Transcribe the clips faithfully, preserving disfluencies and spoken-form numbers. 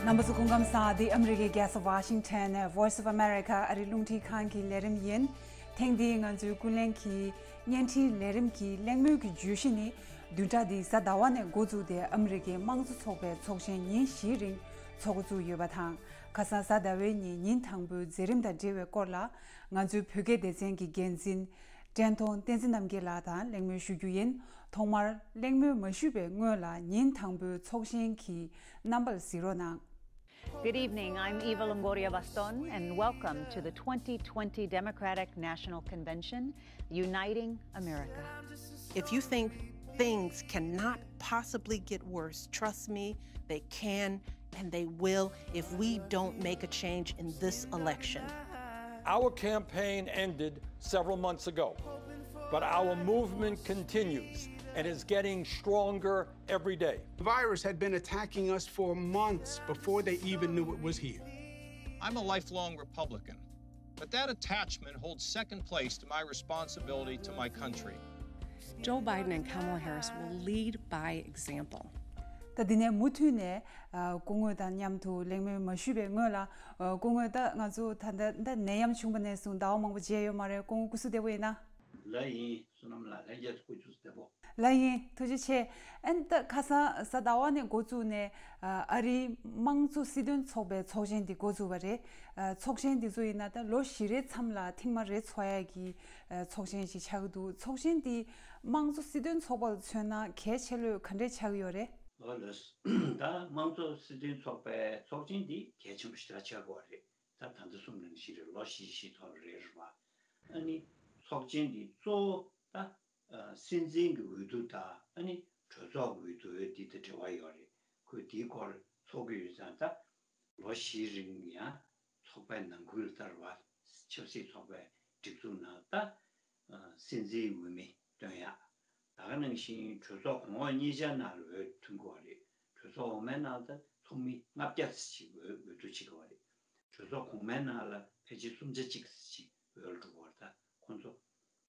རྣམ་པ་ཚོ་སྐུ་ཁམས་བཟང་། འདི་ཨ་མི་རི་ཀའི་རྒྱལ་ས་ཝ་ཤིང་ཊོན་ནས་Voice of America ཨ་རིའི་རླུང་འཕྲིན་ཁང་གི་ལས་རིམ་ཡིན། ཐེངས་འདིའི་ང་ཚོའི་ཀུན་གླེང་གི་བརྙན་འཕྲིན་ལས་རིམ་གྱི་གླེང་མོལ་གྱི་བརྗོད་གཞི་ནི། བདུན་ཕྲག་འདིའི་གཟའ་ཟླ་བ་ནས་འགོ་བཙུགས་ཏེ་ཨ་མི་རི་ཀའི་དམངས་གཙོ་ཚོགས་པའི་ཚོགས་ཆེན་ཉིན་བཞིའི་རིང་འཚོགས་འགོ་བཙུགས་ཡོད་པ་དང་། ཁ་སང་གཟའ་ཟླ་བའི་ཉིན་ཉིན་དང་པོའི་མཛད་རིམ་དང་འབྲེལ་བའི་སྐོར་ལ། ང་ཚོའི་བོད་སྐད་སྡེ་ཚན་གྱི་འགན་འཛིན། བཀྲས་མཐོང་བསྟན་འཛིན་རྣམ་རྒྱལ་ལགས་དང་གླེང་མོལ་ཞུ་རྒྱུ་ཡིན། ཐོག་མར་གླེང་མོལ་མ་ཞུས་པའི་སྔོན་ལ་ཉིན་དང་པོའི་ཚོགས་ཆེན་གྱི་རྣམ་པ་ལ་གཟིགས་རོགས་གནང་། Good evening. I'm Eva Longoria Baston, and welcome to the twenty twenty Democratic National Convention, Uniting America. If you think things cannot possibly get worse, trust me, they can and they will if we don't make a change in this election. Our campaign ended several months ago, but our movement continues and is getting stronger every day. The virus had been attacking us for months before they even knew it was here. I'm a lifelong Republican, but that attachment holds second place to my responsibility to my country. Joe Biden and Kamala Harris will lead by example. ད་འདི་ནས་མུ་མཐུད་ནས་ཨ་སྐུ་ངོ་དང་མཉམ་དུ་གླེང་མོལ་མ་ཞུས་པའི་སྔོན་ལ། ཨ་སྐུ་ངོ། ད་ང་ཚོ་ད་ལྟ་ད་ནད་ཡམས་བྱུང་བ་ནས་བཟུང་ཟླ་བ་མང་པོ་བརྗེས་ཡོད་མ་རེད། སྐུ་ངོ་སྐུ་གཟུགས་བདེ་པོ་ཡིན་ན། ལགས་ཡིན། བསོད་ནམས་ལགས་ལྷན་རྒྱས་སྐུ་གཟུགས་བདེ་པོ། ལགས་ཡིན། ཐུགས་རྗེ་ཆེ། ཨན་ད་ཁ་སང་གཟའ་ཟླ་བ་ནས་འགོ་བཙུགས་ནས་ཨ་ཨ་རིའི་དམངས་གཙོ་སྲིད་དོན་ཚོགས་པའི་ཚོགས་ཆེན་འདི་འགོ་བཙུགས་པ་རེད། ཨ་ཚོགས་ཆེན་འདི་ཚོ་ཡིན་ན་ད་ལོ་བཞི་རེའི་མཚམས་ལ་ཐེངས་མ་རེ་ཚོགས་ཡ་གི་ཨ་ཚོགས་ཆེན་ཞིག་ཆགས་ཀྱི་འདུག་ཚོགས་ཆེན་འདི་དམངས་གཙོ་སྲིད་དོན་ཚོགས་པ་ལ་མཚོན་ན་གལ་ཆེ་ལོས་ག་འདྲས་ཆགས་ཀྱི་ཡོད་རེད། ལགས་ལགས། ད་དམངས་གཙོ་སྲིད་དོན་ཚོགས་པའི་ཚོགས་ཆེན་འདི་གལ་ཆེན་པོ་ཞེ་དྲག་ཆགས་ཀྱི་ཡོད་རེད། ད་ད་ལྟ་གསུངས་ནང་བཞིན་རེད། ལོ་བཞི་བཞི་ཐོག་རེ་རེད་བ། ཨ་ནི་ཚོགས་ཆེན་འདི་གཙོ་བོ་ད་ཨ་སྲིད་འཛིན་གྱི་འོས་བསྡུ་དང་ཨ་ནི་གྲོས་ཚོགས་ཀྱི་འོས་བསྡུ་འདི་དང་འབྲེལ་བ་ཡོད་རེད། ཁོས་འདིའི་སྐོར་ཚོགས་ཀྱི་ཡོད་ཙང་ད་ལོ་བཞིའི་རིང་ཡང་ཚོགས་པའི་ནང་ཁུལ་ལ་ལྟར་བ་ཆབ་སྲིད་ཚོགས་པའི་སྒྲིག་འཛུགས་ནང་ད་ཨ་སྲིད་འཛིན་འོས་མི་བཏོན་ཡག་ད་ག་ནང་བཞིན་གྲོས་ཚོགས་གོང་འོག་གཉིས་ཆ་ནང་ལ་འོས་ཐོན་དགོས་པ་རེད། གྲོས་ཚོགས་འོག་མའི་ནང་ལ་ཚོགས་མི་ལྔ་བརྒྱ་ཙམ་ཞིག་འོས་འོས་བསྡུ་བྱེད་དགོས་པ་རེད། གྲོས་ཚོགས་གོང་མའི་ནང་ལ་ཕལ་ཆེར་སུམ་ཆ་གཅིག་ཙམ་ཞིག་འོས་ལ་འགྲོ་གི་ཡོད་རེད། ད་ཁོང་ཚོ་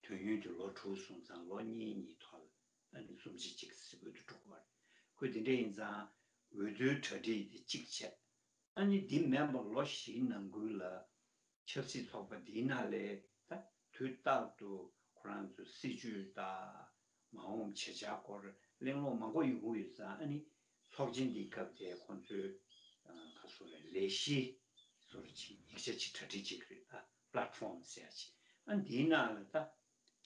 དུས་ཡུན་དེ་ལོ་དྲུག་སོང་ཙང་ལོ་གཉིས་གཉིས་ཐོག་ལ་ཨ་ནི་སུམ་ཆ་གཅིག་ཙམ་འོས་བསྡུ་འགྲོ་གི་ཡོད་རེད། ཁོས་དེ་འདྲ་ཡིན་ཙང་འོས་བསྡུའི་གྲ་སྒྲིག་དེ་གཅིག་བྱས། ཨ་ནི་འདི་མིན་པར་ལོ་བཞིའི་ནང་ཁུལ་ལ་ཆབ་སྲིད་ཚོགས་པ་འདིའི་ནང་ལས་ད་དུས་རྟག་ཏུ་ཁོ་རང་ཚོའི་སྲིད་བྱུས་དང་མ་འོངས་བྱེད་འཆར་སྐོར་གླེང་སློང་མང་པོ་ཡོང་གི་ཡོད་ཙང་། ཨ་ནི་ཚོགས་ཆེན་འདིའི་སྐབས་དེ་ཁོང་ཚོའི་ཨ་ག་སོ་རེད། ལས་གཞི་སོར་ཅིག་ཡིག་ཆ་ཅིག་གྲ་སྒྲིག་བྱེད་ཀྱི་རེད། ད་པླེ་ཊི་ཕོམ་ཟེར་ཡ་ཅིག་ཨ་འདིའི་ནང་ལ་ད་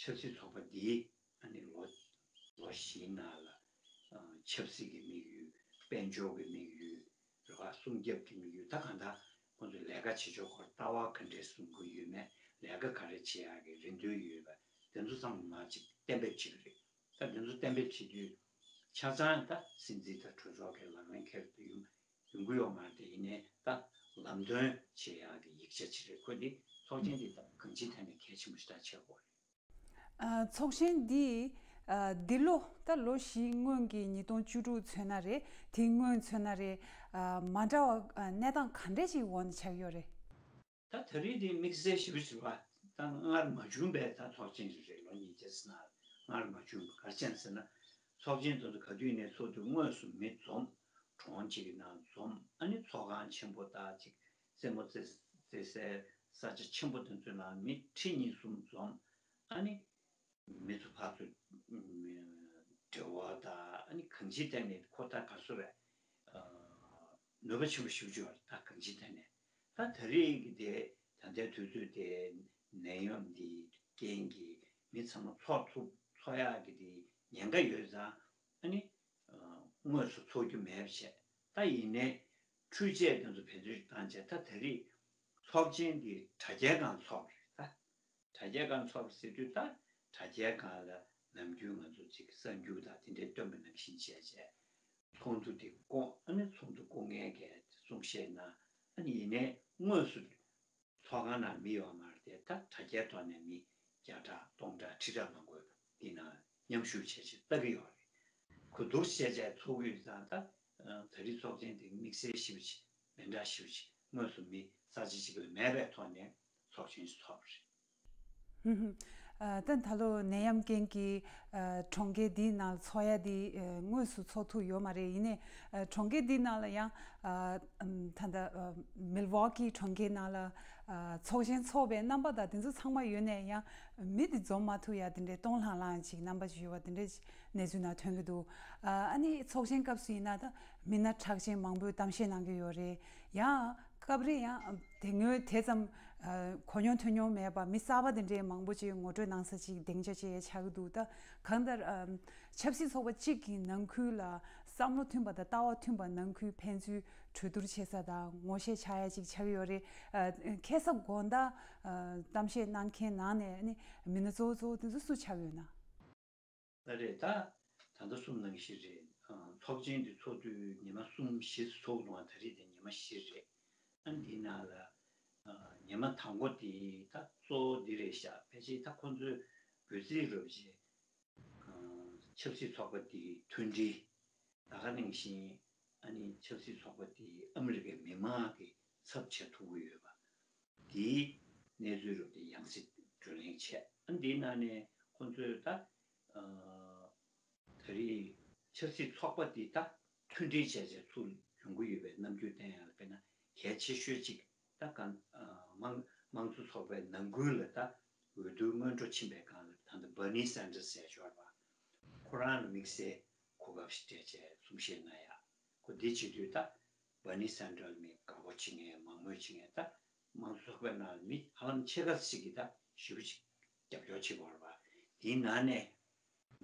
ཆབ་སྲིད་ཚོགས་པ་འདིའི་ཨ་ནི་ལོ་ལོ་བཞིའི་ནང་ལ་ཨ་ཆབ་སྲིད་ཀྱི་དམིགས་ཡུལ། དཔལ་འབྱོར་གྱི་དམིགས་ཡུལ། རེ་བ་སྲུང་སྐྱོབ་ཀྱི་དམིགས་ཡུལ། ད་གང་ལྟར་ཁོང་ཚོས་ལས་ཀ་བྱེད་ཕྱོགས་སྐོར་ལྟ་བ་ག་འདྲས་བཟུང་གི་ཡོད་མེད། ལས་ཀ་ག་རེ་བྱེད་ཡག་གི་རེ་འདུན་ཡོད་པ་དེ་ཚོ་ཚང་མ་ཅིག་གཏན་འབེབས་བྱེད་ཀྱི་རེད། ད་དེ་ཚོ་གཏན་འབེབས་བྱེད་དུས་ཆ་ཚང་ད་སྲིད་འཛིན་དང་གྲོས་ཚོགས་ཀྱི་ལག་ལེན་འཁེལ་དུ་ཡོང་ཡོང་གི་ཡོད་མ་རེད། དེ་ཡིན་ནའི་ད་ལམ་སྟོན་བྱེད་ཡག་གི་ཡིག་ཆ་ཅིག་རེད། ཁོ་འདི་ཚོགས་ཆེན་འདི་ད་གང་ཅིའི་ཐད་ནས་གལ་ཆེན་པོ་ཞེ་དྲག་ཆགས་ཀྱི་ཡོད་རེད། ཨ་ཚོགས་ཆེན་འདི་ཨ་འདི་ལོ་ད་ལོ་བཞིའི་སྔོན་གྱི་ཉིས་སྟོང་བཅུ་དྲུག་མཚོན་ན་རེད། དེའི་སྔོན་མཚོན་ན་རེད། ཨ་མ་འདྲ་བ་ཨ་གནས་སྟངས་ག་འདྲས་ཞིག་འོག་ནས་ཆགས་ཡོད་རེད། ད་ད་རེས་འདི་དམིགས་བསལ་ཞེ་པོ་ཅིག་རེད་བ། ད་སྔར་མ་བྱུང་བའི་ད་ཚོགས་ཆེན་ཞིག་རེད། ལོ་ཉིས་བརྒྱ་ཙམ་ནང་སྔར་མ་བྱུང་བ། ག་རེ་བྱས་ཟེར་ན། ཚོགས་ཆེན་དེ་ཚོ་ག་དུས་ནས་ཚོགས་དུས་དངོས་སུ་མི་འཛོམས། གྲོང་ཅིག་གི་ནང་འཛོམས། ཨ་ནི་ཚོགས་ཁང་ཆེན་པོ་དང་ཅིག་རྩེད་མོ་རྩེ་རྩེ་སའི་ས་ཆ་ཆེན་པོ་དེ་ཚོའི་ནང་མི་ཁྲི་གཉིས་གསུམ་འཛོམས། ཨ་ནི་མི་ཚོ་ཕར་ཚུར་འབྲེལ་བ་དང་། ཨ་ནི་གང་ཅིའི་ཐད་ནས་ཁོ་ད་ག་སུ་རེད། ཨ་ནུས་པ་ཆེན་པོ་ཞེ་པོ་ཅིག་ཡོད་རེད། ད་གང་ཅིའི་ཐད་ནས། ད་ད་རེས་ཀྱི་དེ་ད་ལྟའི་དུས་ཚོད་དེ་ནད་ཡམས་འདིའི་རྐྱེན་གྱིས་མི་ཚང་མ་ཚོགས་ཐུབ་ཚོགས་ཡག་གི་དེ་ཉེན་ཁ་ཡོད་ཙང་། ཨ་ནི་ཨ་དངོས་སུ་ཚོགས་རྒྱུ་མེད་པ་བྱས། ད་ཡིན་ནའི་འཕྲུལ་ཆས་དེ་ཚོ་བེད་སྤྱོད་བཏང་བྱས། ད་ད་རེས་ཚོགས་ཆེན་འདི་དྲ་རྒྱའི་སྒང་ཚོགས་རེད། ད་དྲ་རྒྱའི་སྒང་ཚོགས་ཟེར་དུས་ད་དྲ་རྒྱའི་སྒང་ལ་ནམ་རྒྱུན་ང་ཚོ་ཅིག་གསར་འགྱུར་དང་དེ་འདྲའི་སྟོན་པ་ནང་བཞིན་བྱས་བྱས། ཚོགས་འདུ་དེ་བསྐོང་། ཨ་ནི་ཚོགས་འདུ་བསྐོང་མཁན་གྱིས་གསུང་བཤད་གནང་། ཨ་ནི་ཡིན་ནའི་དངོས་སུ་ཚོགས་ཁང་ནང་མི་ཡོད་མ་རེད་དེ། ད་དྲ་རྒྱའི་ཐོག་ནས་མི་བརྒྱ་ཕྲག་སྟོང་ཕྲག་ཁྲི་ཕྲག་མང་པོ་འདི་ནང་མཉམ་ཞུགས་བྱས་བྱས་ལྟ་གི་ཡོད་རེད། གོ་བསྡུར་བྱས་བྱས་ཚོགས་ཀྱི་ཡོད་ཙང་། ད་ད་རེས་ཚོགས་ཆེན་དེ་དམིགས་བསལ་ཞེ་པོ་ཅིག་མི་འདྲ་ཞེ་པོ་ཅིག་དངོས་སུ་མི་ས་ཆ་གཅིག་པ་མེད་པའི་ཐོག་ནས་ཚོགས་ཆེན་ཞིག་ཚོགས་པ་རེད། ཧུམ་ཧུམ། ཨ། ད་ད་ལོ་ནད་ཡམས་རྐྱེན་གྱིས་ཨ་གྲོང་ཁྱེར་འདིའི་ནང་ཚོགས་ཡ་འདི་ཨ་དངོས་སུ་ཚོགས་ཐུབ་ཡོད་མ་རེད། ཡིན་ནའི་ཨ་གྲོང་ཁྱེར་འདིའི་ནང་ལ་ཡང་ཨ་ད་ལྟ་ཨ་མིལ་ཝོ་ཀི་གྲོང་ཁྱེར་ནང་ལ་ཨ་ཚོགས་ཆེན་ཚོགས་པའི་རྣམ་པ་དང་དེ་ཚོ་ཚང་མ་ཡོད་ནའི་ཡང་མི་འདི་འཛོམས་མ་ཐུབ་ཡ་དེ་འདྲའི་སྟོང་ལྷང་ལྷང་ཅིག་རྣམ་པ་ཅིག་ཡོད་པ་དེ་འདྲའི་གནས་ཚུལ་ནང་ཐོན་གྱི་འདུག་ཨ་ཨ་ནི་ཚོགས་ཆེན་སྐབས་སུ་ཡིན་ན་ད་མི་སྣ་གྲགས་ཅན་མང་པོས་གཏམ་བཤད་གནང་གི་ཡོད་རེད། ཡང་སྐབས་རེ་ཡང་དེ་སྔོན་དེ་ཙམ་ཨ་གོ་མྱོང་ཐོས་མྱོང་མེད་པ་མི་གསར་པ་དེ་འདྲའི་མང་པོ་ཅིག་ངོ་སྤྲོད་གནང་ས་ཅིག་སྡིངས་ཆ་ཅིག་ཆགས་ཀྱི་འདུག་ད་གང་ལྟར་ཨ་ཆབ་སྲིད་ཚོགས་པ་གཅིག་གི་ནང་ཁུལ་ལ་བསམ་བློ་མཐུན་པ་དང་ལྟ་བ་མཐུན་པ་ནང་ཁུལ་ཕན་ཚུན་གྲོས་བསྡུར་བྱེད་ས་དང་ངོ་ཤེས་ཆགས་ཡ་ཅིག་ཆགས་ཀྱི་ཡོད་རེད། ཨ་ཁ་སང་དགོང་དག་ཨ་གཏམ་བཤད་གནང་མཁན་ནང་ནས་ཨ་ནི་མི་སྣ་གཙོ་བོ་གཙོ་བོ་དེ་ཚོ་སུ་ཆགས་ཡོད་ན། ད་རེད། ད་ད་ལྟ་གསུངས་ནང་བཞིན་རེད། ཨ་ཚོགས་ཆེན་འདི་ཚོགས་དུས་ཉི་མ་གསུམ་བཞི་ཚོགས་འདུག་ད་རེས་དེ་ཉི་མ་བཞི་རེད། ཨ་འདི་ནང་ལ་ཨ་ཉི་མ་དང་པོ་དེ་ད་གཙོ་བོ་འདི་རེད་ཤག་ཕལ་ཆེར་ད་ཁོང་ཚོའི་འབོད་ཚིག་རུ་བཞིན་ཨ་ཆབ་སྲིད་ཚོགས་པ་དེའི་མཐུན་སྒྲིལ། ད་ག་ནང་བཞིན་ཨ་ནི་ཆབ་སྲིད་ཚོགས་པ་དེ་ཨ་མི་རི་ཀའི་མི་མང་གི་ཚབ་བྱེད་ཐུབ་ཀྱི་ཡོད་པ། དེའི་གནས་ཚུལ་རུ་དེ་ཡང་སེ་བགྲོ་གླེང་བྱས། ཨ་འདིའི་ནང་ནས་ཁོང་ཚོས་ད་ཨ་ད་རེས་ཆབ་སྲིད་ཚོགས་པ་དེ་ད་མཐུན་སྒྲིལ་བྱས་བྱས་ཚུར་ཡོང་གི་ཡོད་པའི་རྣམ་འགྱུར་བསྟན་ཡག་ལ་དཔེར་ན་གལ་ཆེ་ཤོས་གཅིག་ད་གང་ཨ་དམངས་དམངས་གཙོ་ཚོགས་པའི་ནང་ཁུལ་ལ་ད་འོས་བསྡུ་སྔོན་འགྲོ་ཕྱིན་པའི་སྒང་ལ་ད་ལྟ་བྷར་ནི་སན་ཌར་སི་ཟེར་ཞོར་བ། ཁོ་རང་ལ་དམིགས་བསལ་གོ་སྐབས་ཤིག་སྤྲད་བྱས་གསུང་བཤད་གནང་ཡག་ཁོ་འདི་བྱེད་དུས་ད་བྷར་ནི་སན་ཌར་སི་མི་དགའ་པོ་བྱེད་མཁན་མང་མོས་བྱེད་མཁན་ད་དམངས་གཙོ་ཚོགས་པའི་ནང་ལ་མི་ཧ་ལམ་ཕྱེད་ཀ་ཞིག་གིས་ད་ཞེ་པོ་ཅིག་རྒྱབ་སྐྱོར་བྱེད་དགོས་རེད་པ། དེའི་ནང་ནས་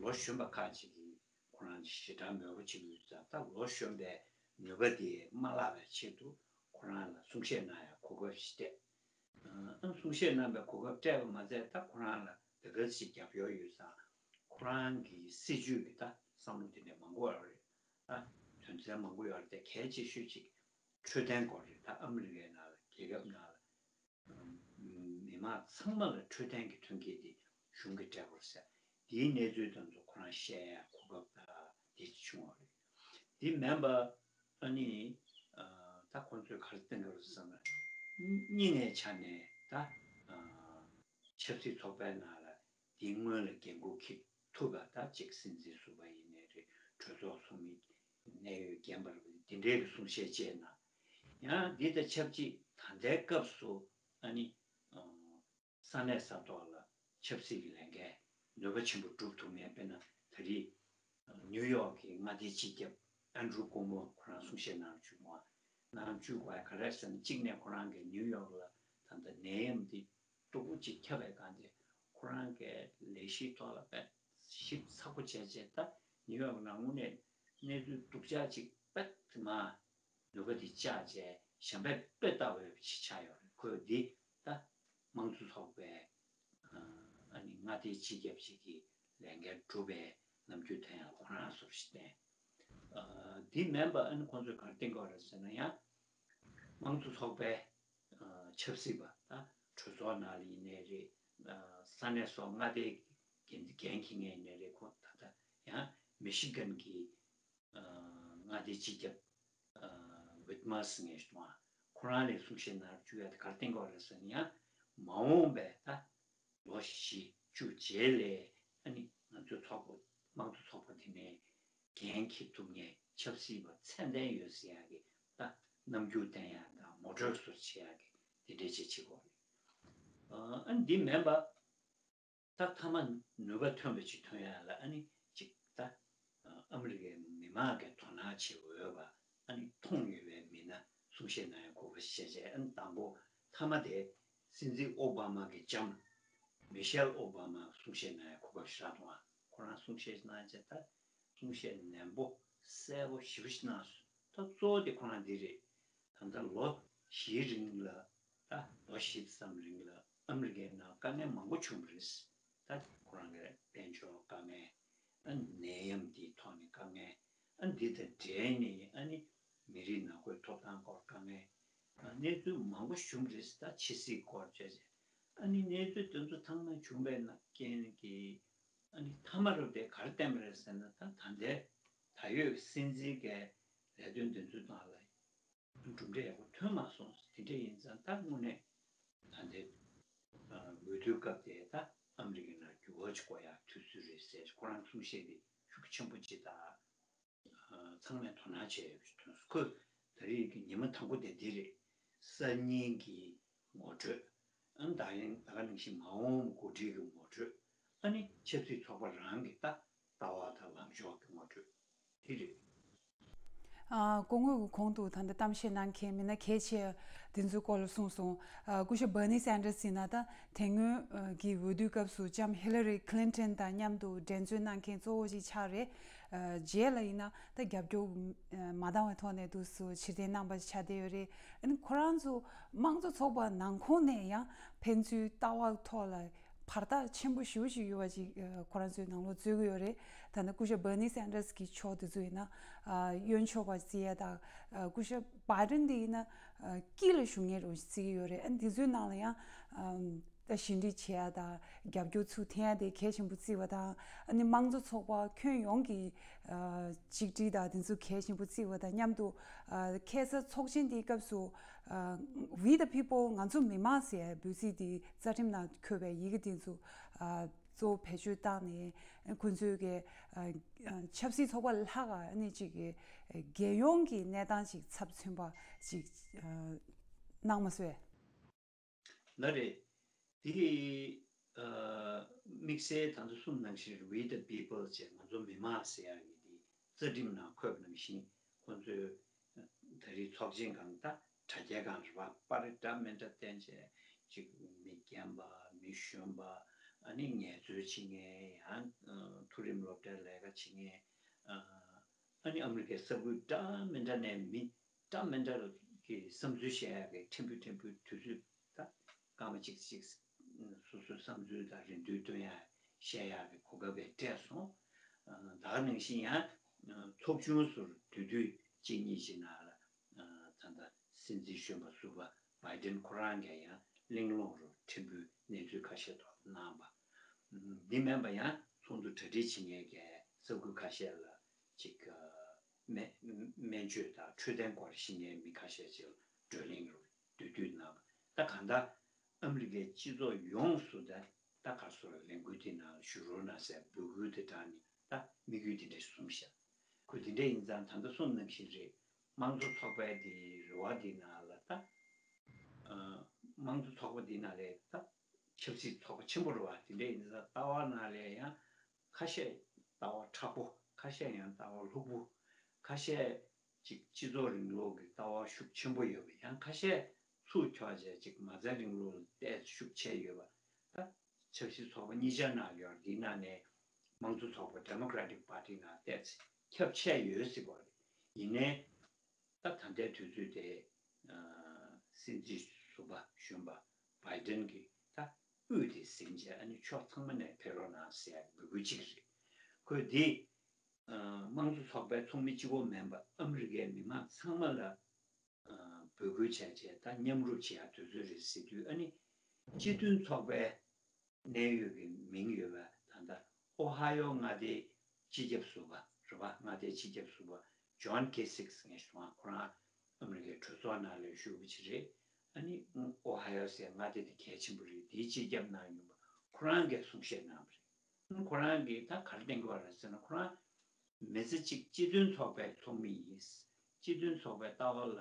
ལོ་གཞོན་པ་ཁག་ཅིག་གིས་ཁོ་རང་ཞེ་དྲག་མོས་པོ་བྱེད་ཀྱི་ཡོད་ཙང་ད་ལོ་གཞོན་པའི་ནུས་པ་དེ་མ་བརླག་པའི་ཆེད་དུ་ཁོ་རང་ལ་གསུང་བཤད་གནང་ཡག་གོ་སྐབས་ཤིག་སྤྲད། ཨང་གསུང་བཤད་གནང་བའི་གོ་སྐབས་སྤྲད་པ་མ་ཟད་ད་ཁོ་རང་ལ་ད་ག་ཚོད་རྒྱབ་སྐྱོར་ཡོད་ཙང་ཁོ་རང་གི་སྲིད་བྱུས་ཀྱི་ད་བསམ་བློ་དེ་འདྲ་མང་པོ་ཡོད་རེད། ད་དོན་ཚན་མང་པོ་ཡོད་རེད་དེ་གལ་ཆེ་ཤོས་ཅིག་འཕྲོད་བསྟེན་སྐོར་རེད། ད་ཨ་མི་རི་ཀའི་ནང་ལ་རྒྱལ་ཁབ་ནང་ལ་མི་མང་ཚང་མ་ལ་འཕྲོད་བསྟེན་གྱི་མཐུན་རྐྱེན་དེ་གཞུང་གིས་སྤྲད་དགོས་ཟེར་དེའི་གནས་ཚུལ་དེ་ཚོ་ཁོ་རང་བཤད་ཡ་གོ་སྐབས་ད་དེ་བྱུང་བ་རེད། དེ་མིན་པ་ཨ་ནི་ཨ་ད་ཁོང་ཚོས་ག་རེ་བསྟན་གྱི་རེད་ཟེར་ན་སྙིང་ནས་ཆ་ནས་ད་ཨ་ཆབ་སྲིད་ཚོགས་པའི་ནང་ལ་དེ་སྔོན་ལ་འགན་འཁུར་འཁྱེར་ཐུབ་པ་ད་ཅིག་སྲིད་འཛིན་ཟུར་པ་ཡིན་ནའི་རེད། གྲོས་ཚོགས་ཚོགས་མི་གནད་ཡོད་རྒན་པ་རེད་པ་དེ་འདྲའི་གི་གསུང་བཤད་བྱས་ན་ཡང་འདི་དང་ཆབས་ཅིག་ད་ལྟའི་སྐབས་སུ་ཨ་ནི་ཨ་ས་གནས་ས་ཐོག་ལ་ཆབ་སྲིད་ཀྱི་ལས་འགན་ནུས་པ་ཆེན་པོ་སྒྲུབ་ཐུབ་མཁན་དཔེར་ན་ད་རེས་ནིའུ་ཡོག་གི་མངའ་སྡེའི་སྤྱི་ཁྱབ་ཨན་ཌྲུ་ཀོ་མོ་ཁོ་རང་གསུང་བཤད་གནང་བཅུག་པ་གནང་བཅུག་པ་ག་རེ་ཟེར་ན་གཅིག་ནས་ཁོ་རང་གིས་ནིའུ་ཡོག་ལ་ད་ལྟ་ནད་ཡམས་འདི་སྡུག་པོ་ཅིག་ཁྱབ་པའི་སྒང་དེ་ཁོ་རང་གིས་ལས་གཞིའི་ཐོག་ལ་དཔེ་ཞིབ་ཚགས་པོ་བྱས་བྱས་ད་ནིའུ་ཡོག་ནང་དངོས་གནས་གནས་ཚུལ་སྡུག་ཅག་ཅིག་དཔེ་དེ་མ། ནུས་པ་དེ་བཅག་བྱས་གཞན་པས་དཔེ་ལྟ་བའི་ཕྱི་ཆགས་ཡོད་རེད། ཁོས་འདི་ད་དམངས་གཙོ་ཚོགས་པའི་ཨ་ནི་མངའ་སྡེའི་སྤྱི་ཁྱབ་ཅིག་གི་ལས་འགན་སྒྲུབ་པའི་རྣམ་འགྱུར་དེ་ཡང་ཁོ་རང་སོར་ཞིག་བསྟན། ཨ་འདི་མིན་པ་ཨ་ནི་ཁོང་ཚོས་ག་རེ་བསྟན་དགོས་རེད་ཟེར་ན་ཡང་དམངས་གཙོ་ཚོགས་པའི་ཨ་ཆབ་སྲིད་པ་ད་གྲོས་ཚོགས་ནང་ལ་ཡིན་ནའི་རེད། ཨ་ས་གནས་སོགས་མངའ་སྡེའི་འགན་འགན་འཁྱེར་མཁན་ཡིན་ནའི་རེད། ཁོང་ད་ལྟ་ཡང་མི་ཤི་གན་གྱི་མངའ་སྡེའི་སྤྱི་ཁྱབ་ཝིད་མ་སི་ངས་གཏོང་བ་ཁོ་རང་ལ་གསུང་བཤད་གནང་བཅུག་ཡ་དེ་ག་རེ་བསྟན་དགོས་རེད་ཟེར་ན་ཡང་མ་འོངས་པའི་ད་ལོ་བཞི་བཅུ་རྗེས་ལ་ཨ་ནི་ང་ཚོའི་ཚོགས་པ་དམངས་གཙོ་ཚོགས་པ་དེ་ནས་འགན་འཁྱེར་ཐུབ་མཁན་ཆབ་སྲིད་པ་ཚད་ལྡན་ཡོད་ཟེར་ཡ་གི་ད་རྣམ་འགྱུར་བསྟན་ཡ་དང་ངོ་སྤྲོད་སོགས་བྱེད་ཡ་གི་དེ་འདྲས་ཅིག་བྱེད་དགོས་རེད། ཨ་ནི་འདི་མིན་པ། ད་མཐའ་མ་ནུས་པ་ཐོན་པ་ཅིག་ཐོན་ཡ་ལ་ཨ་ནི་ཅིག་ད་ཨ་མི་རི་ཀའི་མི་མང་གི་དོ་སྣང་བྱེད་འོས་པ་ཨ་ནི་མཐོང་ཡོད་པའི་མི་སྣ་གསུང་བཤད་གནང་ཡ་གོ་སྐབས་ཤིག་བྱས་རྗེས་ཨ་ནི་དང་པོ་མཐའ་མ་དེ་སྲིད་འཛིན་ཨོ་བྷ་མ་གི་ལྕམ་མི་ཤེལ་ཨོ་བྷ་མ་གསུང་བཤད་གནང་ཡ་གོ་སྐབས་ཤིག་རག་འདུག་ཨ་ཁོ་རང་གསུང་བཤད་གནང་རྗེས་ད་གསུང་བཤད་ནན་པོ་གསལ་པོ་ཞེ་པོ་ཞིག་གནང་སོང་། ད་གཙོ་བོ་དེ་ཁོ་རང་འདི་རེད། ད་ལྟ་ལོ་བཞིའི་རིང་ལ་ད་ལོ་བཞི་ཙམ་རིང་ལ་ཨ་མི་རི་ཀའི་ནང་དཀའ་ངལ་མང་པོ་བྱུང་བ་རེད། ད་ཁོ་རང་གི་དཔལ་འབྱོར་དཀའ་ངལ་ཨ་ནད་ཡམས་འདིའི་ཐོག་ནས་དཀའ་ངལ་ཨ་འདི་དང་འབྲེལ་ནས་ཨ་ནི་མི་རིགས་ནང་ཁུལ་ཐོབ་ཐང་སྐོར་དཀའ་ངལ་ཨ་གནས་ཚུལ་མང་པོ་བྱུང་བ་རེད། ད་ཕྱི་སྲིད་སྐོར་བཅས་ཨ་ནི་གནས་ཚུལ་དེ་ཚོ་ཚང་མ་བྱུང་བའི་ནང་རྐྱེན་གྱིས་ཨ་ནི་མཐའ་མ་རུ་དེ་ག་རེ་བསྟན་པ་རེད་ཟེར་ན་ད་ད་ལྟའི་ད་ཡོད་སྲིད་འཛིན་གྱི་ལས་དོན་དེ་ཚོའི་ནང་ལ་གྲུབ་འབྲས་ཡག་པོ་ཐོན་མ་སོང་། དེ་འདྲ་ཡིན་ཙང་ད་དངོས་གནས་ད་ལྟའི་འོས་བསྡུའི་སྐབས་དེ་ད་ཨ་མི་རི་ཀའི་ ཅིག་དགོས་ཡག་དུས་ཚོད་རེད་ཟེར། ཁོ་རང་གསུང་བཤད་དེ་ཤུགས་ཆེན་པོ་ཅིག་དང་། ཨ། ཚང་མས་དོ་སྣང་བྱས་ཡོད་པ་ཞིག་མཐོང་སོང་། ཁོས་ད་རེས་ཀྱི་ཉི་མ་དང་པོ་དེ་འདི་རེད། གསར་རྙིང་གི་ངོ་སྤྲོད། ཨ་ནི་ད་ཡིན་ད་ག་ནང་བཞིན་མ་འོངས་འགོ་ཁྲིད་ཀྱི་ངོ་སྤྲོད། ཨ་ནི་ཆབ་སྲིད་ཚོགས་པ་རང་གི་ད་ལྟ་བ་དང་ལངས་ཕྱོགས་ཀྱི་ངོ་སྤྲོད་དེ་རེད། ཨ། སྐུ་ངོ་གིས་གོང་དུ་ད་ལྟ་གཏམ་བཤད་གནང་མཁན་མི་སྣ་གལ་ཆེ་དེ་ཚོའི་སྐོར་ལ་གསུངས་སོང་། ཨ། སྐུ་ཞབས་Bernie Sanders་ཡིན་ན་ད་དེ་སྔོན་གྱི་འོས་བསྡུའི་སྐབས་སུ་ལྕམ་Hillary Clinton་དང་མཉམ་དུ་འགྲན་རྩོད་གནང་མཁན་གཙོ་བོ་ཞིག་ཆགས་རེད། ཨ། རྗེས་ལ་ཡིན་ན་ད་རྒྱབ་སྐྱོར་མ་འདང་བའི་ཐོག་ནས་འདུག་སེ་ཕྱིར་འཐེན་གནང་བ་ཞིག་ཆགས་བསྡད་ཡོད་རེད། ཨ་ནི་ཁོ་རང་ཚོ་དམངས་གཙོ་ཚོགས་པ་ནང་ཁོངས་ནས་ཡང་ཕན་ཚུན་ལྟ་བ་ཐོག་ལ་བར་ཐག་ཆེན་པོ་ཞེ་པོ་ཅིག་ཡོད་པ་ཅིག་ཨ། ཁོ་རང་ཚོའི་ནང་ལོགས་རྩོད་ཀྱི་ཡོད་རེད། ད་ནི་སྐུ་ཞབས་Bernie Sanders་གི་ཕྱོགས་དེ་ཚོ་ཡིན་ན། ཨ། གཡོན་ཕྱོགས་པ་བརྩི་ཡ་དང་། ཨ། སྐུ་ཞབས་Biden་དེ་ཡིན་ན། ཨ། དཀྱིལ་ལ་བཞུགས་མཁན་རུ་བརྩི་གི་ཡོད་རེད། ཨ་ནི་དེ་ཚོའི་ནང་ལ་ཡང་། ཨམ། ད་ཞི་འགྲིག་བྱེད་ཡ་དང་རྒྱབ་སྐྱོར་ཚུར་འཐེན་ཡ་དེ་གལ་ཆེན་པོ་བརྩི་བ་དང་། ཨ་ནི་དམངས་གཙོ་ཚོགས་པ་ཁྱོན་ཡོངས་ཀྱི། ཨ། ཆིག་སྒྲིལ་དང་དེ་ཚོ་གལ་ཆེན་པོ་བརྩི་བ་དང་མཉམ་དུ། ཨ། ཁ་སང་ཚོགས་ཆེན་དེའི་སྐབས་སུ། ཨ། We the People། ང་ཚོ་མི་མང་ཟེར་ཡ་འབོད་ཚིག་དེ་རྩ་ཁྲིམས་ནང་འཁོད་པའི་ཡི་གེ་དེ་ཚོ། ཨ། གཙོ་བོ་བེད་སྤྱོད་བཏང་ནས་ཁོ་ཚོའི་གི། ཨ། ཨ། ཆབ་སྲིད་ཚོགས་པ་ལྷག་ག་ཨ་ནི་ཅིག་གི། ཨ། རྒྱལ་ཡོངས་ཀྱི་གནས་སྟངས་ཅིག་ཚབ་མཚོན་པ་ཅིག་ཨ། གནང་མ་སོང་། ལགས་རེད། དེ། ཨ། དམིགས་བསལ་ད་ལྟ་གསུངས་ནང་བཞིན་We the People་ཅེས་ང་ཚོ་མི་མང་ཟེར་ཡག་གི་དེ་རྩ་ཁྲིམས་ནང་འཁོད་པ་ནང་བཞིན་ཁོ་ཚོའི་ད་རེས་ཚོགས་ཆེན་སྒང་ད་དྲ་རྒྱའི་སྒང་རེད་པ། པར་རིས་འདྲ་མི་འདྲ་བསྟན་བྱས་ཅིག་མི་རྒན་པ། མི་གཞོན་པ། ཨ་ནི་ངལ་རྩོལ་བྱེད་མཁན། ཡང་མཐོ་རིམ་སློབ་གྲྭའི་ལས་ཀ་བྱེད་མཁན། ཨ། ཨ་ནི་ཨ་མི་རི་ཀའི་ས་ཁུལ་འདྲ་མི་འདྲ་ནས་མི་འདྲ་མི་འདྲ་གི་བསམ་ཚུལ་བཤད་ཡག་གི་ཕྲན་བུ་ཕྲན་བུ་དུས་ཚོད་ད་སྐར་མ་གཅིག་གཅིག་སོ་སོའི་བསམ་ཚུལ་དང་རེ་འདུན་སྟོན་ཡག་བཤད་ཡག་གི་གོ་སྐབས་སྤྲད་སོང་། ཨ། ད་ག་ནང་བཞིན་ཡང་ཚོགས་ཆུང་ཟུར་དུས་དུས་གཅིག་གཉིས་ཀྱི་ནང་ལ། ཨ། ད་ལྟ་སྲིད་འཛིན་གཞོན་པ་ཟུར་པ་བྷའི་ཏིན་ཁོ་རང་གིས་ཡང་གླེང་སློང་རུ་ཕྲན་བུའི་གནས་ཚུལ་ཁ་ཤས་ཐོག་གནང་བ། འདི་མིན་པ་ཡང་ཚོགས་འདུ་གྲ་སྒྲིག་བྱེད་མཁན་གྱི་ས་ཁུལ་ཁ་ཤས་ལ་ཅིག་ཨ། སྨན་སྨན་བཅོས་དང་འཕྲོད་བསྟེན་སྐོར་ཤེས་མཁན་མི་ཁ་ཤས་ཅིག་ལ་བགྲོ་གླེང་རུ་དུས་དུས་གནང་བ། ད་གང་ལྟར་ཨ་མི་རི་ཀའི་སྤྱི་ཚོགས་ཡོངས་སུ་ད་ད་ག་སོགས་ལས་འགུལ་དེ་ནང་ཞུགས་རོགས་གནང་ཟེར་འབོད་སྐུལ་དེ་དྲངས་ནས་ད་དམིགས་ཡུལ་དེ་འདྲ་གསུངས་ཤག་ཁོས་དེ་འདྲ་ཡིན་ཙང་ད་ལྟ་གསུངས་ནང་བཞིན་རེད། དམངས་གཙོ་ཚོགས་པའི་དེ་རེ་བ་དེ་ནང་ལ་ད། ཨ། དམངས་གཙོ་ཚོགས་པ་དེ་ནང་ལ་ད་ཆབ་སྲིད་ཚོགས་པ་ཆེན་པོ་རེད་པ། དེ་འདྲ་ཡིན་ཙང་ལྟ་བ་ནང་ལ་ཡང་ཁ་ཤས་ལྟ་བ་མཁྲེགས་པོ། ཁ་ཤས་ཡང་ལྟ་བ་ལྷུག་པོ། ཁ་ཤས་ཅིག་སྤྱི་ཚོགས་རིང་ལུགས་ཀྱི་ལྟ་བ་ཤུགས་ཆེན་པོ་ཡོད་པ། ཡང་ཁ་ཤས་ཚུར་འཁྱོག་བྱས་ཅིག་མ་རྩའི་རིང་ལུགས་ལ་ཏོག་ཙམ་ཤུགས་ཆེ་ཡོད་པ། ད་ཆབ་སྲིད་ཚོགས་པ་གཉིས་ཆ་ནང་ཡོད་རེད། དེའི་ནང་ནས་དམངས་གཙོ་ཚོགས་པ་Democratic Party་ནང་ཏོག་ཙམ་ཁྱབ་ཆེ་ཡོད་སྲིད་པ་རེད། ཡིན་ནའི་ད་ད་ལྟའི་དུས་ཚོད་དེ། ཨ། སྲིད་འཛིན་ཟུར་པ་གཞོན་པ་བྷའི་ཏིན་གྱིས་ད་དབུས་དེ་ཟིན་བྱས་ཨ་ནི་ཕྱོགས་ཚང་མ་ནས་ཕེབས་རོགས་གནང་ཟེར་ཡག་འབོད་སྐུལ་གཅིག་རེད། ཁོས་འདི། ཨ། དམངས་གཙོ་ཚོགས་པའི་ཚོགས་མི་གཅིག་པོ་མིན་པ་ཨ་མི་རི་ཀའི་མི་མང་ཚང་མ་ལ། ཨ། འབོད་སྐུལ་བྱས་བྱས་ད་མཉམ་རུབ་བྱེད་ཡག་དུས་ཚོད་རེད་ཟེར་དུས། ཨ་ནི་སྤྱི་མཐུན་ཚོགས་པའི་གནད་ཡོད་ཀྱི་མིང་ཡོད་པ་ད་ལྟ་ཨོ་ཧ་ཡོ་མངའ་སྡེའི་སྤྱི་ཁྱབ་ཟུར་པ་རེད་པ། མངའ་སྡེའི་སྤྱི་ཁྱབ་ཟུར་པ་ཇོན་ཀེ་སིག་ངས་ཞུ་བ། ཁོ་རང་ཨ་མི་རི་ཀའི་གྲོས་ཚོགས་ནང་ལ་བཞུགས་པ་ཅིག་རེད། ཨ་ནི་ཨོ་ཧ་ཡོ་ཟེར་མངའ་སྡེ་དེ་གལ་ཆེན་པོ་རེད། དེའི་སྤྱི་ཁྱབ་གནང་ཡོང་བ་ཁོ་རང་གིས་གསུང་བཤད་གནང་བ་རེད། ཁོ་རང་གིས་ད་ག་རེ་གཏན་འཁེལ་བ་རེད་ཟེར་ན། ཁོ་རང་མི་ཚེ་གཅིག་སྤྱི་མཐུན་ཚོགས་པའི་ཚོགས་མི་ཡིན། སྤྱི་མཐུན་ཚོགས་པའི་ལྟ་བ་ལ་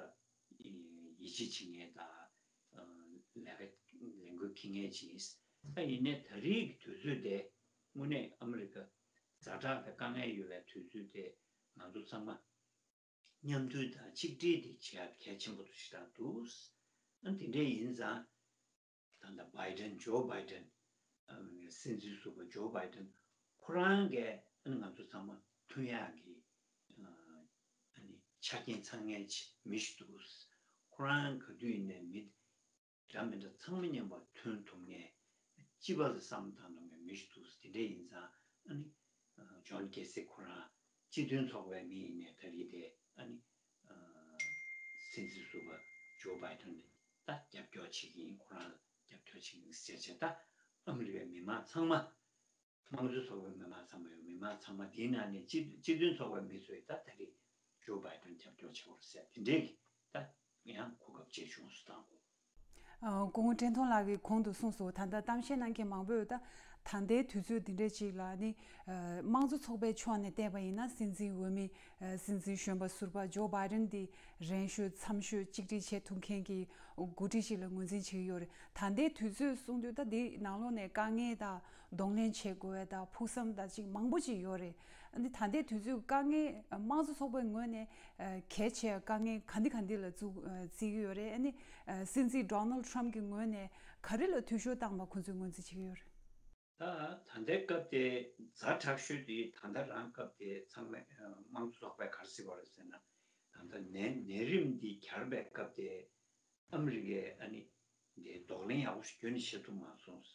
ཡིད་ཆེས་བྱེད་མཁན་དང་། ལས་ཀ་ལས་འགུལ་འཁྱེར་མཁན་ཅིག་ཡིན། ད་ཡིན་ནའི་ད་རེས་ཀྱི་དུས་ཚོད་དེ་དངོས་གནས་ཨ་མི་རི་ཀ་ཛ་དྲག་དང་དཀའ་ངལ་ཡོད་པའི་དུས་ཚོད་དེ་ང་ཚོ་ཚང་མ་མཉམ་མཐུན་དང་ཆིག་སྒྲིལ་དེ་བྱེད་ཡག་གལ་ཆེན་པོ་ཞིག་ཆགས་འདུག་ཨ། དེ་འདྲ་ཡིན་ཙང་། ད་ལྟ་བྷའི་ཏིན། ཇོ་བྷའི་ཏིན། ཨ། སྲིད་འཛིན་ཟུར་པ་ཇོ་བྷའི་ཏིན་ཁོ་རང་གིས་ཨ་ནི་ང་ཚོ་ཚང་མ་མཐུན་ཡག་གི། ཨ། ཨ་ནི་ཆ་རྐྱེན་ཚང་མཁན་ཅིག་མི་ཞིག་འདུག་ཁོ་རང་ག་དུས་ཡིན་ནའི་མི་འདྲ་མི་འདྲ་ཚང་མ་མཉམ་པོ་མཐུན་ཐུབ་མཁན། སྤྱི་པ་ལ་བསམ་བློ་བཏང་ཐུབ་མཁན་མི་ཞིག་འདུག་དེ་འདྲ་ཡིན་ཙང་ཨ་ནི། ཨ། ཇོན་ཀེ་སིག་ཁོ་རང་སྤྱི་མཐུན་ཚོགས་པའི་མི་ཡིན་ནའི་ད་རེས་དེ་ཨ་ནི། ཨ། སྲིད་འཛིན་ཟུར་པ་ཇོ་བྷའི་ཏིན་ལ་ད་རྒྱབ་སྐྱོར་བྱེད་ཀྱི་ཡིན། ཁོ་རང་ལ་རྒྱབ་སྐྱོར་བྱེད་ཀྱི་ཡིན་ཟེར་བྱས། ད་ཨ་མི་རི་ཀའི་མི་མང་ཚང་མ། དམངས་གཙོ་ཚོགས་པའི་མི་མང་ཚང་མ་ཡོད། མི་མང་ཚང་མ་དེའི་ནང་ནས་སྤྱི་སྤྱི་མཐུན་ཚོགས་པའི་མི་ཚོས་ད་ད་རེས་ཇོ་བྷའི་ཏིན་རྒྱབ་སྐྱོར་བྱེད་དགོས་ཟེར་དེ་འདྲའི་གི་ད་ཡང་གོ་སྐབས་ཅིག་བྱུང་སོང་དང་། ཨ། སྐུ་ངོ་བཀྲས་མཐོང་ལགས་ཀྱིས་གོང་དུ་གསུངས་སོང་། ད་ལྟ་གཏམ་བཤད་གནང་མཁན་མང་པོས་ད་ད་ལྟའི་དུས་ཚོད་འདི་འདྲ་ཅིག་ལ་ནི། ཨ། དམངས་གཙོ་ཚོགས་པའི་ཕྱོགས་ནས་བལྟས་པ་ཡིན་ན། སྲིད་འཛིན་འོས་མི། ཨ། སྲིད་འཛིན་གཞོན་པ་ཟུར་པ་ཇོ་བྷའི་ཌེན་འདི་རན་ཤོས་འཚམ་ཤོས་གཅིག་སྒྲིལ་བྱེད་ཐུབ་མཁན་གྱི་འགོ་ཁྲིད་ཅིག་ལ་ངོས་འཛིན་བྱེད་ཀྱི་ཡོད་རེད། ད་ལྟའི་དུས་ཚོད་གསུངས་དུས་ད་འདི་ནང་ལོགས་ནས་དཀའ་ངལ་དང་གདོང་ལེན་བྱེད་དགོས་པ་དང་ཕུགས་བསམ་དང་ཅིག་མང་པོ་ཅིག་ཡོད་རེད། ཨ་ནི་ད་ལྟའི་དུས་ཚོད་དཀའ་ངལ། དམངས་གཙོ་ཚོགས་པའི་ངོས་ནས་ཨ་གལ་ཆེ་དཀའ་ངལ་ག་འདི་ག་འདི་ལ་བརྩི་བརྩི་གི་ཡོད་རེད། ཨ་ནི་ཨ་སྲིད་འཛིན་ཌོ་ནལ་ཌི་ཊརམ་ཕི་གི་ངོས་ནས་ག་རེ་ལ་འཐུས་ཤོར་བཏང་བ་ཁོང་ཚོས་ངོས་འཛིན་བྱེད་ཀྱི་ཡོད་རེད། ད་ད་ལྟའི་སྐབས་དེ་ཛ་དྲག་ཤོས་དེ་ད་ལྟ་རང་སྐབས་དེ་ཚང་མས་ཨ་དམངས་གཙོ་ཚོགས་པས་ག་རེ་ཟེར་བ་རེད་ཟེར་ན། ད་ལྟ་ནད་ནད་རིམས་འདི་གྱར་བའི་སྐབས་དེ་ཨ་མི་རི་ཀས་ཨ་ནི་འདི་གདོང་ལེན་ཡག་པོ་ཞིག་ཁྱོན་ནས་བྱེད་ཐུབ་མ་སོང་།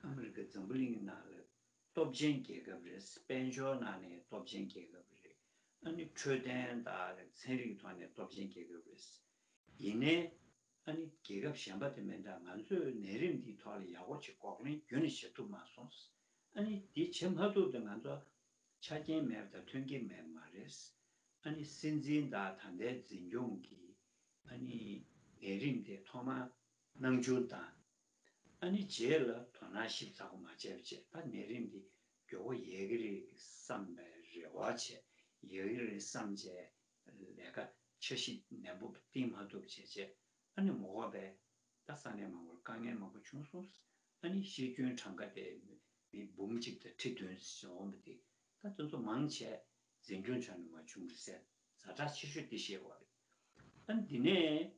ཨ་མི་རི་ཀ་འཛམ་བུ་གླིང་ནང་ལ་སྟོབས་ཆེན་རྒྱལ་ཁབ་རེད། དཔལ་འབྱོར་ནང་ནས་སྟོབས་ཆེན་རྒྱལ་ཁབ་རེད། ཨ་ནི་འཕྲོད་བསྟེན་དང་ཚན་རིག་ཐོག་ནས་སྟོབས་ཆེན་རྒྱལ་ཁབ་རེད། ཡིན་ནའི་ཨ་ནི་རྒྱལ་ཁབ་གཞན་པ་དེ་མིན་འདྲ་ང་ཚོས་ནད་རིམས་འདིའི་ཐོག་ལ་ཡག་པོ་ཅིག་འགོག་ལན་ཁྱོན་ནས་བྱེད་ཐུབ་མ་སོང་། ཨ་ནི་འདི་བྱེད་མ་ཐུབ་དུས་ང་ཚོ་ཆ་རྐྱེན་མེད་པ་དང་མཐུན་རྐྱེན་མེད་པ་མ་རེད། ཨ་ནི་སྲིད་འཛིན་དང་ད་ལྟའི་འཛིན་སྐྱོང་གི་ཨ་ནི་ལས་རིམ་དེ་ཐོག་མར་སྣང་ཆུང་དང་། ཨ་ནི་རྗེས་ལ་དོ་སྣང་ཞིབ་ཚགས་པོ་མ་བྱས་པ་བྱས། ད་ནད་རིམས་འདི་མགྱོགས་པོ་ཡལ་གྱི་རེད་བསམ་པའི་རེ་བ་བྱས། ཡལ་གྱི་རེད་བསམ་བྱས་ལས་ཀ་འཆར་གཞི་ནན་པོ་བཏིང་མ་ཐུབ་བྱས་བྱས། ཨ་ནི་མ་འགོར་པའི་ད་ས་གནས་མང་པོར་དཀའ་ངལ་མང་པོ་བྱུང་སོང་། ཨ་ནི་ཤི་སྐྱོན་གྲངས་ཀ་དེ་མི་འབུམ་གཅིག་དང་ཁྲི་བདུན་ཙམ་འོང་བ་དེ་ད་དེ་ཚོ་མང་ཆེ་འཛིན་སྐྱོང་ཕྱོགས་ནས་མ་བྱུང་རེད་ཟེར། ཛ་དྲག་ཆེ་ཤོས་དེ་བཤད་དགོས་རེད། ཨ་ནི་འདི་ནས་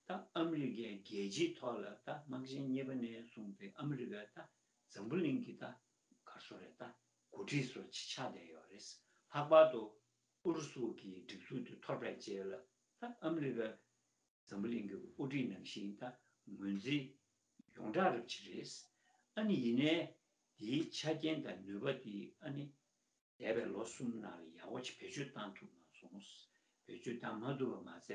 ད་ཨ་མི་རི་ཀའི་རྒྱལ་སྤྱིའི་ཐོག་ལ་ད་དམག་ཆེན་གཉིས་པ་ནས་བཟུང་སྟེ་ཨ་མི་རི་ཀ་ད་འཛམ་བུ་གླིང་གི་ད་ག་རེ་ཟེར་རེད། ད་འགོ་ཁྲིད་ཚོ་ཆགས་བསྡད་ཡོད་རེད། ལྷག་པར་དུ་ཨུ་རུ་སུ་གི་སྒྲིག་འཛུགས་དེ་འཐོར་བའི་རྗེས་ལ་ད་ཨ་མི་རི་ཀ་འཛམ་བུ་གླིང་གི་དབུ་ཁྲིད་ནང་བཞིན་ད་ངོས་འཛིན་ཡོངས་གྲགས་རབ་ཅིག་རེད། ཨ་ནི་ཡིན་ནའི་དེའི་ཆ་རྐྱེན་དང་ནུས་པ་དེ་ཨ་ནི་འདས་པའི་ལོ་གསུམ་ནང་ལ་ཡག་པོ་ཅིག་བེད་སྤྱོད་བཏང་ཐུབ་མ་སོང་། བེད་སྤྱོད་བཏང་མ་ཐུབ་པ་མ་ཟད་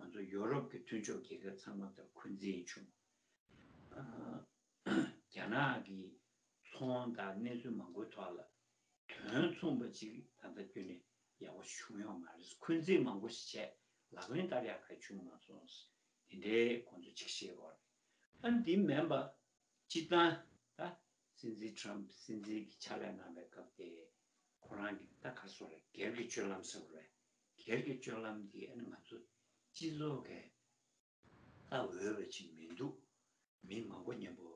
ང་ཚོ་ཡོ་རོབ་ཀྱི་མཐུན་ཕྱོགས་རྒྱལ་ཁབ་ཚང་མ་དང་འཁོན་འཛིན་བྱུང་། ཨ། རྒྱ་ནག་གི་ཚོང་དང་གནས་ཚུལ་མང་པོའི་ཐོག་ལ་དོན་མཚུངས་པ་ཅིག་ད་ལྟ་ཁྱོན་ནས་ཡག་པོ་བྱུང་ཡོད་མ་རེད། འཁོན་འཛིན་མང་པོ་ཞིག་བྱས་ལག་ལེན་བསྟར་ཡག་ག་བྱུང་མ་སོང་། དེ་འདྲའི་ཁོང་ཚོ་ཅིག་བཤད་ཡོད་རེད། ཨ་ནི་འདི་མིན་པ་སྤྱིར་བཏང་ད་སྲིད་འཛིན་ཊརམ་ཕི་སྲིད་འཛིན་གྱི་ཕྱག་ལས་གནང་བའི་སྐབས་དེ་ཁོ་རང་གི་ད་ག་རེ་ཟེར་རེད། སྒེར་གྱི་སྤྱོད་ལམ་ཟེར་བ་རེད། སྒེར་གྱི་སྤྱོད་ལམ་འདི་ཨ་ནི་ང་ཚོ་སྤྱི་ཚོགས་ཀྱི་ད་འོས་པ་ཅིག་མི་འདུག་མི་མང་པོ་མཉམ་པོ་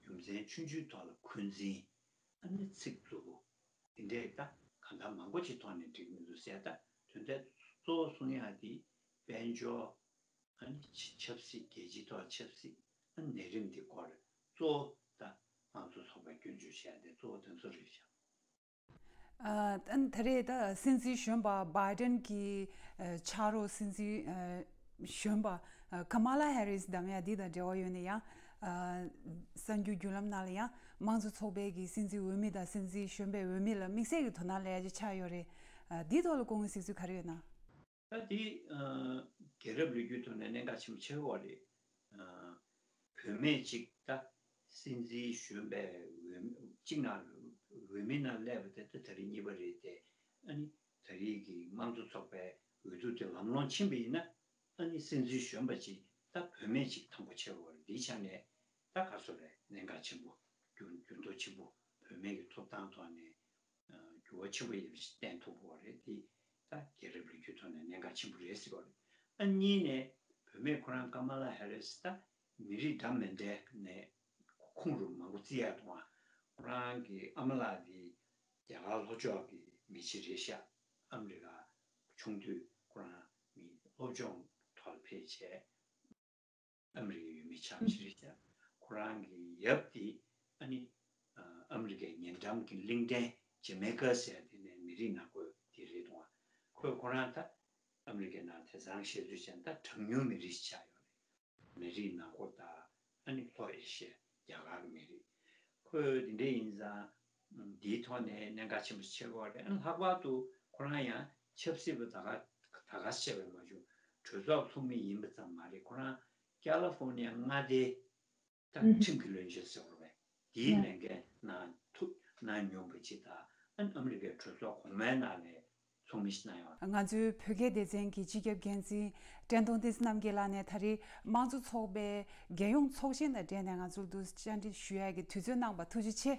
རྒྱུ་མཚན་ཆུང་ཆུང་ཐོག་ལ་འཁོན་འཛིན། ཨ་ནི་ཚིག་རྩུབ་པོ་དེ་འདྲས་ད་གང་ལྟར་མང་པོ་ཅིག་ཐོག་ནས་འགྲིག་མི་འདུག་ཟེར། ད་དོན་དག་གཙོ་བོ་གསུང་ཡག་དེ་དཔལ་འབྱོར། ཨ་ནི་ཆབ་སྲིད། རྒྱལ་སྤྱིའི་ཐོག་ཆབ་སྲིད། ཨ་ནི་ནད་རིམས་འདི་སྐོར་གཙོ་བོ་ད་དམངས་གཙོ་ཚོགས་པས་སྐྱོན་བརྗོད་བྱས་ཏེ་གཙོ་བོ་དེ་ཚོ་རེད་ཤག་ཨ་ད་ད་རེས་ད་སྲིད་འཛིན་གཞོན་པ་བྷའི་ཌེན་གྱི་ཨ་ཕྱག་རོགས་སྲིད་འཛིན་ཨ་གཞོན་པ་ཨ་ཀ་མ་ལ་ཧེ་རིས་འདམ་ཡ་འདི་དང་འབྲེལ་བ་ཡོད་ནས་ཡང་ཨ་གསར་འགྱུར་བརྒྱུད་ལམ་ནང་ལ་ཡང་དམངས་གཙོ་ཚོགས་པའི་གི་སྲིད་འཛིན་འོས་མི་དང་སྲིད་འཛིན་གཞོན་པའི་འོས་མི་ལ་དམིགས་བསལ་གྱི་དོ་སྣང་སླེབས་ཡ་ཅིག་ཆགས་ཡོད་རེད། ཨ་འདིའི་ཐོག་ལ་སྐུ་ངོ་གཟིགས་ཚུལ་ག་རེ་ཡོད་ན། ད་དེ་ཨ་རྒྱལ་རབས་ལོ་རྒྱུས་ཐོག་ནས་གནད་འགག་ཆེན་པོ་ཆགས་ཀྱི་ཡོད་རེད། ཨ་བུད་མེད་ཅིག་ད་སྲིད་འཛིན་གཞོན་པའི་འོས་གཅིག་ནང་འོས་མི་ནང་སླེབས་པ་དེ་ད་ད་རེས་གཉིས་པ་རེད་དེ། ཨ་ནི་ད་རེས་ཀྱི་དམངས་གཙོ་ཚོགས་པའི་འོས་བསྡུ་དེ་ལམ་ལྷོང་ཕྱིན་པ་ཡིན་ན། ཨ་ནི་སྲིད་འཛིན་གཞོན་པ་ཅིག་ད་བུད་མེད་ཅིག་དང་པོ་ཆགས་ཀྱི་ཡོད་རེད། འདིའི་ཆ་ནས་ད་ག་རེ་ཟེར་རེད། གནད་འགག་ཆེན་པོ། འགྱུར་འགྱུར་ལྡོག་ཆེན་པོ། བུད་མེད་ཀྱི་ཐོབ་ཐང་ཐོག་ནས་འགྱུར་བ་ཆེན་པོ་ཡོད་པ་ཞིག་བསྟན་ཐུབ་པ་རེད། དེ་ད་རྒྱལ་རབས་ལོ་རྒྱུས་ཐོག་ནས་གནད་འགག་ཆེན་པོ་རེད་ཟེར་བ་རེད། ཨ་གཉིས་ནས་བུད་མེད་ཁོ་རང་ཀ་མ་ལ་ཧེ་རིས་ད་མི་རིགས་འདྲ་མི་འདྲ་ནས་ཁུངས་རུ་མང་པོ་བརྩི་ཡག་འདུག་ཨ་ཁོ་རང་གི་ཨ་མ་ལགས་དེ་རྒྱ་གར་ལྷོ་ཕྱོགས་ཀྱི་མི་ཞིག་རེད་ཤག་ཨ་མི་རི་ཀ་ཆུང་དུས་ཁོ་རང་མི་སློབ་སྦྱོང་ཐོག་ལ་ཕེབས་བྱས། ཨ་མི་རི་ཀའི་ཡུལ་མི་ཆགས་ཞིག་རེད་ཤག་ཁོ་རང་གི་ཡབ་དེ་ཨ་ནི་ཨ་མི་རི་ཀའི་ཉེ་འགྲམ་གྱི་གླིང་ཕྲན་ཇེ་མེ་ཀ་ཟེར་དེ་ནས་མི་རིགས་ནག་པོ་དེ་རེད་འདུག་ཁོས་ཁོ་རང་ད་ཨ་མི་རི་ཀའི་ནང་དེང་སང་བཤད་ཚུལ་བྱས་ན་ད་གྲངས་ཉུང་མི་རིགས་ཤིག་ཆགས་ཡོད་རེད། མི་རིགས་ནག་པོ་དང་ཨ་ནི་ལྷོ་ཨེ་ཤི་ཡ་རྒྱ་གར་གྱི་མི་རིགས། ཁོས་འདི་འདྲ་ཡིན་ཙང་འདིའི་ཐོག་ནས་གནད་འགག་ཆེན་པོ་ཆགས་ཀྱི་ཡོད་རེད། ཨ་ནི་ལྷག་པར་དུ་ཁོ་རང་ཡང་ཆབ་སྲིད་པ་ད་ག་ད་ག་བཤད་པ་མ་བྱུང་། གྲོས་ཚོགས་ཚོགས་མི་ཡིན་པ་ཙམ་མ་རེད། ཁོ་རང་ཀ་ལི་ཧྥོར་ནི་ཡ་མངའ་སྡེའི་ད་ཁྲིམས་ཀྱི་བློན་ཆེན་ཟེར་བ་རེད། དེའི་ལས་འགན་གནང་ཐུབ་གནང་མྱོང་བ་ཅིག་དང་། ཨ་ནི་ཨ་མི་རི་ཀའི་གྲོས་ཚོགས་གོང་མའི་ནང་ནས་ ཚོགས་མི་ཞིག་གནང་ཡོད། ང་ཚོའི་བོད་སྐད་སྡེ་ཚན་གྱི་སྤྱི་ཁྱབ་འགན་འཛིན་བཀྲས་མཐོང་བསྟན་འཛིན་རྣམ་རྒྱལ་ལགས་ནས་ད་རེས་དམངས་གཙོ་ཚོགས་པའི་རྒྱལ་ཡོངས་ཚོགས་ཆེན་དང་འབྲེལ་ནས་ང་ཚོར་དུ་བཅར་འདྲི་ཞུ་ཡག་གི་དུས་ཚོད་གནང་བར་ཐུགས་རྗེ་ཆེ།